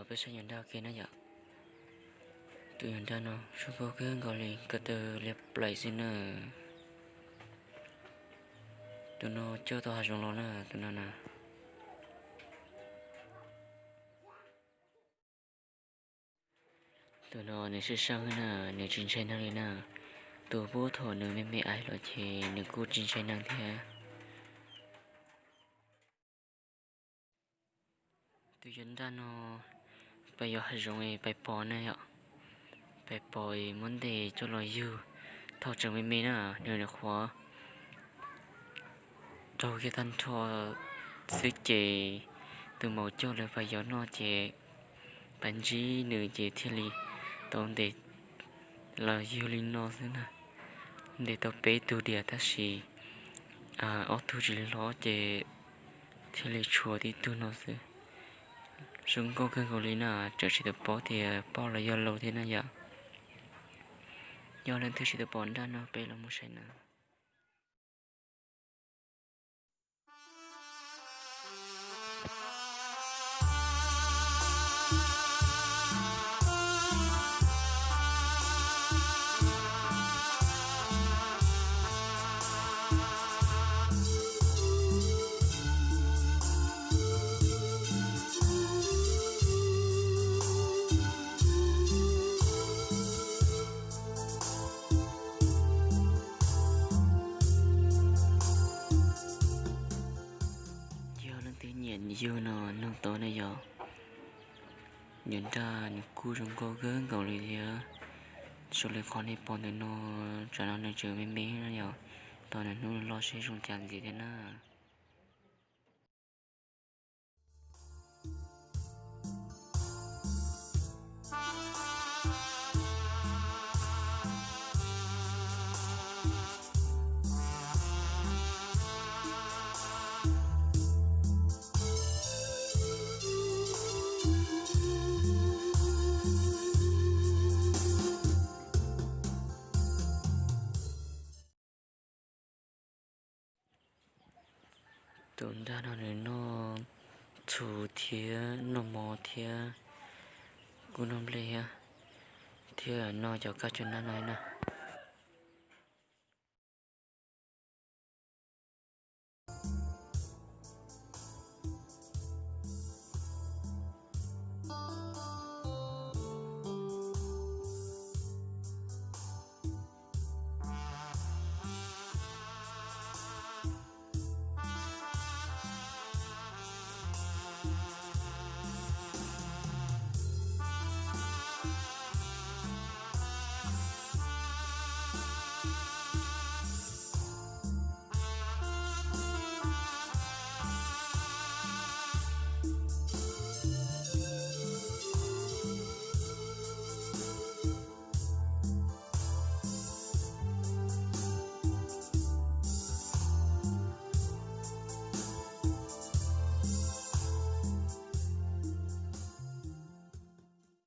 Peb saib nyuam nraj ua ke na yom. Tus nyuam nraj no zoo nkauj kawg nkaus li, ko taw liab plaim xwb na. Tus no coj tau hav zoov los na, tus no na. Tus no nws sab sab na, nws tsis ntshai neeg li na. Tus puag thaum nws me me aiv los ces nws kuj tsis ntshai neeg thiab. Tus nyuam nraj no pais yos hav zoov pais pos na yom. Pais pos muab ntes coj los yug. Thaum tseem me me na, nws nyuam qhuav raug kiag tag nrho xwb ces tus maum coj lawv pais yos noj ces pais ntsib nws ces thiaj li tau ntes los yug li no xwb na. Ntes tau peb tug diam tab sis ob tug tsis hlob ces thiaj li tshuav tib tug no xwb. Zoo nkauj kawg nkaus li na, tseem tsis tau paub tias poj los yog laus thiab na yom. Yog leej twg tsis tau pom nraj no peb los mus saib na. Yog leej twg nyiam yug no noog tau na yom. Nyuam nraj nws kuj zoo nkauj kawg nkaus li thiab. Zoo li qhov nej pom ntawm no, tsam no nws tseem me me na yom. Tos nws hnub loj seb zoo cas ntxiv thiab na. Tus nraj no nws noj txhuv thiab noj mov thiab kuj noj nplej thiab, thiab noj cov kab cov nab no na.